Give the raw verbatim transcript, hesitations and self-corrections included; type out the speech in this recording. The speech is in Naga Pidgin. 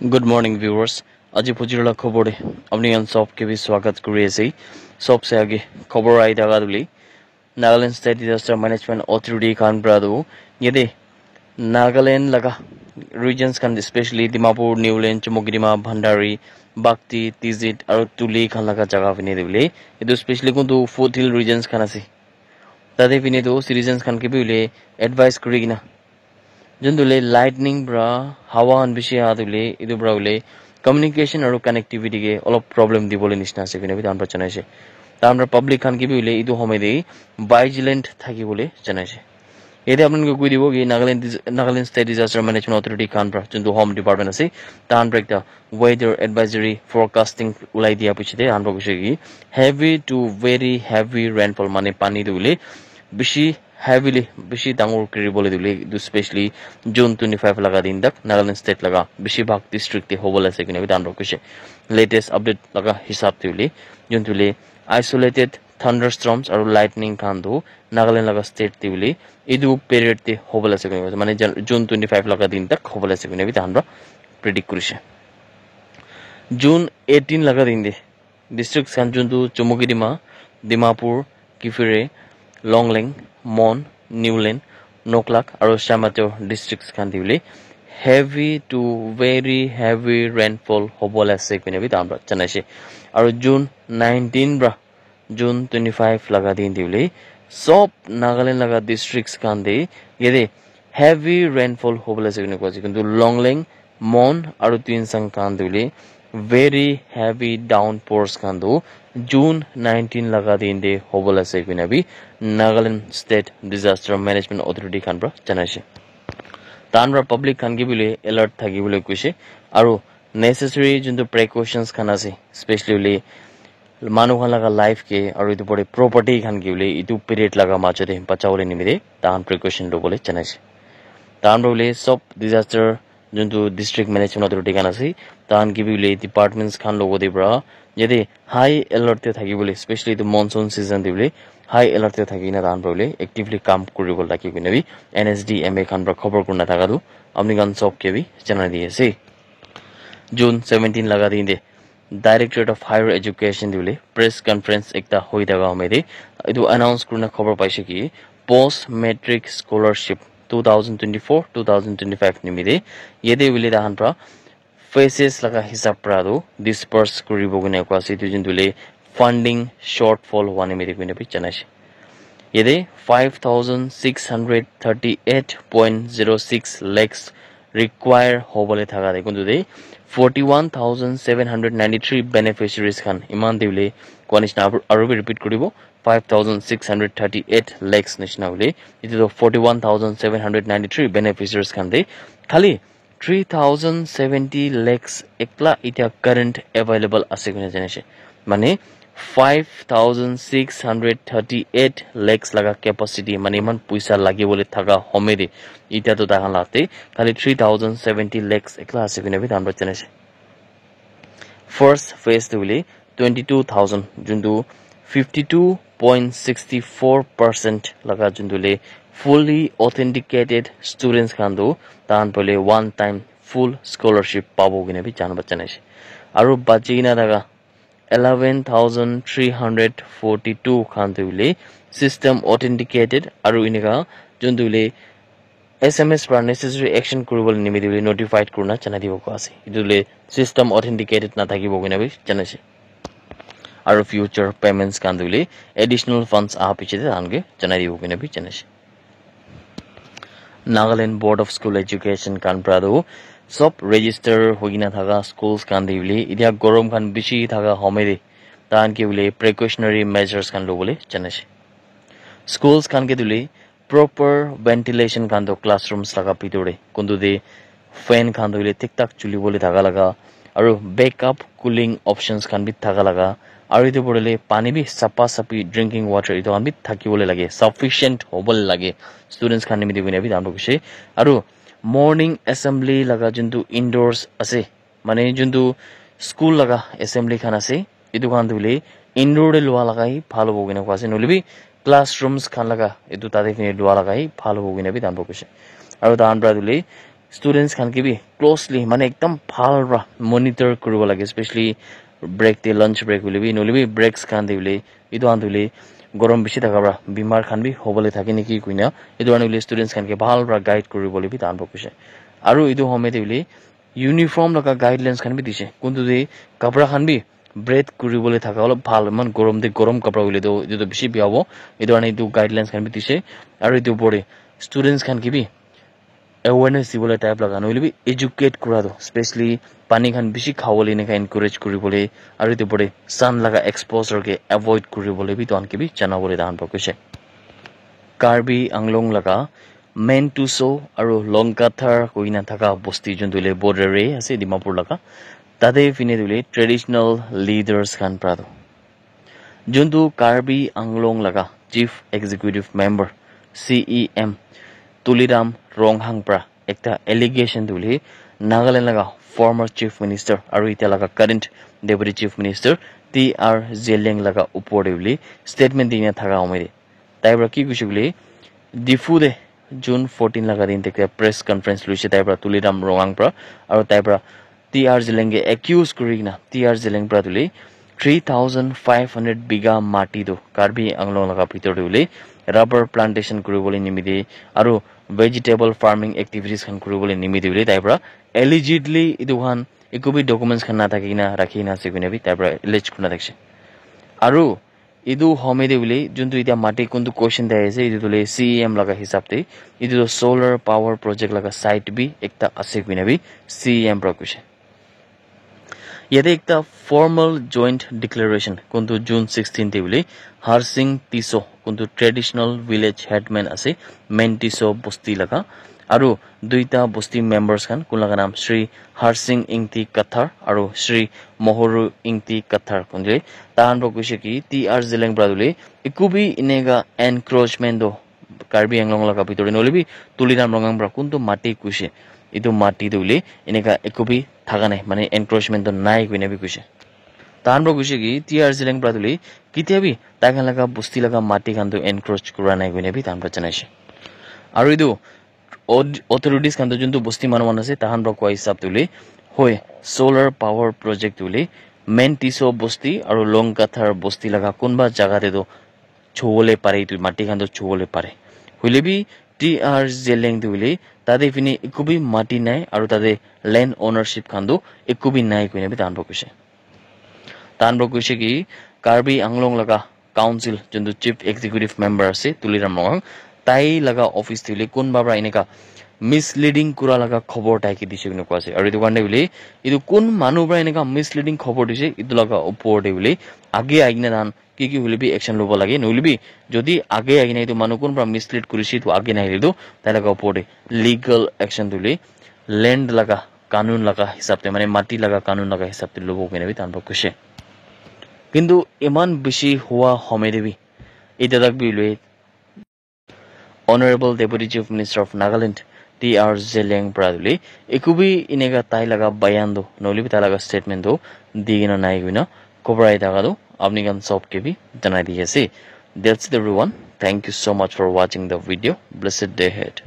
Good morning, viewers. Aji phujir la khobor de apni khan sob ke bi swagat kuri ase. Sob se age khobor ahi thaka tu le Nagaland State Disaster Management Authority khan pra tu yate Nagaland laga regions khan, especially Dimapur, Niuland, Chumoukedima, Bhandari, Bakti, Tizit aru Tuli khan laga jaga phine de bole, etu specially kuntu foothill regions khan ase, tate phine tu citizens khan ke bi bole advice kuri kena, juntu le lightning pra hawa khan bishi aha tu le, etu pra bole communication aru connectivity ke olop problem dibole nishina ase koina bi tahan pra janaise. Tahan pra public khan ke bi bole etu homoi de vigilant thaki bole janaise. Yate apni khan ke koi dibo ki Nagaland dis-, Nagaland State Disaster Management Authority khan pra juntu Home Department ase, tahan pra ekta weather advisory forecasting ulai dia piche de tahan pra koise ki heavy to very heavy rainfall, mane pani tu bole bishi heavily, bishi dangor kuri bole tu bole etu specially June twenty five laga din tak Nagaland state laga bishi bhag district te hobo la ase koina bi tahan pra koise. Latest update laga hisab te bole juntu le isolated thunderstorms aru lightning khan tu Nagaland laga state te bole etu period te hobo la ase koina, mane Jan-, June twenty five laga din tak hobo la ase koina bi tahan pra predict kurise. June eighteen laga din te districts khan juntu Chumoukedima, Dimapur, Kiphire, Longleng, Mon, Niuland, Noklak aru Shamator districts khan te bole heavy to very heavy rainfall hobo la ase koina bi tahan pra janaise. Aru June nineteen pra June twenty five laga din te bole sob Nagaland laga districts khan te yate heavy rainfall hobo la ase koina koa ase, kintu Longleng, Mon aru Tuensang khan te bole very heavy downpours khan tu June nineteen laga din te hobo la ase koina bi Nagaland State Disaster Management Authority khan pra janaise. Tahan pra public khan ke bi bole alert thaki bole koise aru necessary juntu precautions khan ase, especially bole manu khan laga life ke aru etu pore property khan ke bole etu period laga majo te bacha bole nimite tahan precaution lobole janaise. Tahan pra bole sob disaster juntu district management authority khan ase, tahan ke bi bole departments khan logo te pra yate high alert te thaki bole, especially etu monsoon season te bole high alert te thaki kena tahan pra bole actively kam kuri bole thaki koina bi N S D M A khan pra khobor kurina thaka tu apni khan sob ke bi janai di ase. June seventeen laga din te Directorate of Higher Education te bole press conference ekta hoi thaka homoi te etu announce kurina khobor paise ki post matric scholarship two thousand twenty-four two thousand twenty-five nimite yate bole tahan pra phases laga hisab pra tu disperse kuribo koina koa ase, etu juntu le funding shortfall howa nimite koina bi janaise. Yate five thousand six hundred thirty eight point zero six lakhs require hobole thaka de kuntu de forty one thousand seven hundred ninety three beneficiaries khan iman de bole koa nishina aru, aru bi repeat kuribo, five thousand six hundred thirty eight lakhs nishina bole etu to forty one thousand seven hundred ninety three beneficiaries khan de khali three thousand seventy lakhs ekla itya current available ase koina janaise. Mane five thousand six hundred thirty eight lakhs laga capacity, mane iman puisa lagi bole thaka homoi de itya to tahan la te khali three thousand seventy lakhs ekla ase koina bi tahan pra janaise. First phase tu bole twenty two thousand, juntu fifty two point six four percent laga juntu le fully authenticated students khan tu tahan bole one time full scholarship pabo koina bi jana ba janaise. Aru bachi kena thaka eleven thousand three hundred forty two khan tu bole system authenticated aru enika juntu le S M S pra necessary action kuribole nimite bole notified kurina janai dibo koa ase. Etu le system authenticated na thakibo koina bi janaise. Aru future payments khan tu bole additional funds aha piche te tahan ke janai dibo koina bi janaise. Nagaland Board of School Education khan pra tu sob register hoi kena thaka schools khan te bole itya gorom khan bishi thaka homoi te tahan ke bole precautionary measures khan lobole janaise. Schools khan ke tu bole proper ventilation khan tu classrooms laga bitor te kuntu te fan khan tu bole thik thak chuli bole thaka laga aru backup cooling options khan bi thaka laga aru etu pore le pani bi sapa sapi drinking water etu khan bi thaki bole lage, sufficient hobo le lage students khan nimite koina bi tahan pra koise. Aru morning assembly laga juntu indoors ase, mane juntu school laga assembly khan ase, etu khan tu bole indoor te lua laga hi bhal hobo koina koa ase, nohole bi classrooms khan laga etu tate phine lua laga hi bhal hobo koina bi tahan pra koise. Aru tahan pra tu bole students khan ke bi closely mane ekdam bhal pra monitor kuribo lage, especially break te, lunch break hoile bi, nohoile bi breaks khan te hoile, etu khan te hoile gorom bishi thaka pra bimar khan bi hobole thake niki koina, etu karne hoile students khan ke bhal pra guide kuribole bi tahan pra koise. Aru etu home te hoile uniform laga guidelines khan bi dise, kuntu te kapra khan bi breathe kuribole thaka olop bhal, iman gorom te gorom kapra hoile toh etu toh bishi bia hobo. Etu karne etu guidelines khan bi dise. Aru etu opor te students khan ke bi awareness dibole type laga, nohoile bi educate kura toh, specially pani khan bishi khawole eneka encourage kuribole, aru etu opor te sun laga exposure ke avoid kuribole bi tohan ke bi janabole tahan pra koise. Karbi Anglong laga Mentuso aru Longkathar koina thaka bosti juntu hoile border te ase Dimapur laga, tate phine tu hoile traditional leaders khan pra tu juntu Karbi Anglong laga Chief Executive Member, C E M, Tuliram Ronghang pra ekta allegation tu hoile Nagaland laga former Chief Minister aru etia laga current Deputy Chief Minister T R Zeliang laga upor te hoile statement dina thaka home te tai pra ki koise koile, Diphu te June fourteen laga din te ekta press conference loise tai pra, Tuliram Ronghang pra, aru tai pra T R Zeliang ke accuse kuri kena T R Zeliang pra tu hoile three thousand five hundred bigha mati tu Karbi Anglong laga bhitor te hoile rubber plantation kuribole nimite aru vegetable farming activities khan kuribole nimite hoile tai pra allegedly etu khan eku bi documents khan nathaki kena rakhi kena ase koina bi tai pra allege kurina thakise. Aru etu home te hoile juntu etia mati kuntu question te ahi ase, etu tu hoile C E M laga hisab te, etu tu solar power project laga site bi ekta ase koina bi C E M pra koise. Yate ekta formal joint declaration kuntu June sixteen te hoile Harsing Tisso kuntu traditional village headman ase, Mentuso bosti laga, aru duita bosti members khan kun laga naam Shri Harsing Ingti Kathar aru Shri Mohoru Ingti Kathar kunle tahan pra koise ki T R Zeliang pra tu hoile eku bi eneka encroachment tu Karbi Anglong laga bhitor te nohoile bi Tuliram Ronghang pra kuntu mati koise, etu mati tu hoile eneka eku bi thaka nai, mane encroachment tu nai koina bi koise. Tahan pra koise ki T R Zeliang pra tu hoile ketia bi tai khan laga bosti laga mati khan tu encroach kura nai koina bi tahan pra janaise. Aru etu aud-, authorities khan tu juntu bosti manu khan ase, tahan pra koa hisab tu hoile, hoi, solar power project tu hoile Mentuso bosti aru Longkathar bosti laga kunba jaga te tu chowole pare, etu mati khan tu chowole pare. Hoile bi T R Zeliang tu hoile tate phine eku bi mati nai aru tate land ownership khan tu eku bi nai koina bi tahan pra koise. Tahan pra koise ki Karbi Anglong laga council juntu chief executive member ase Tuliram Ronghang, tai laga office te hoile kunba pra eneka misleading kura laga khobor tai ke dise koina koa ase. Aru etu karne hoile etu kun manu pra eneka misleading khobor dise etu laga upor te hoile age ahi kena tahan ki ki hoile bi action lobo lage, nohoile bi jodi age ahi kena etu manu kun pra mislead kurise etu age nahile tu tai laga upor te legal action tu hoile land laga kanun laga hisab te, mane mati laga kanun laga hisab te lobo koina bi tahan pra koise. Kintu eman bishi hua home te bi etia tak bi hoile Honorable Deputy Chief Minister of Nagaland T R Zeliang pra tu hoile eku bi eneka tai laga bayan tu nohoile bi tai laga statement tu di kena nai koina koborai thaka tu apni khan sob ke bi janai di ase. That's it everyone. Thank you so much for watching the video. Blessed day ahead.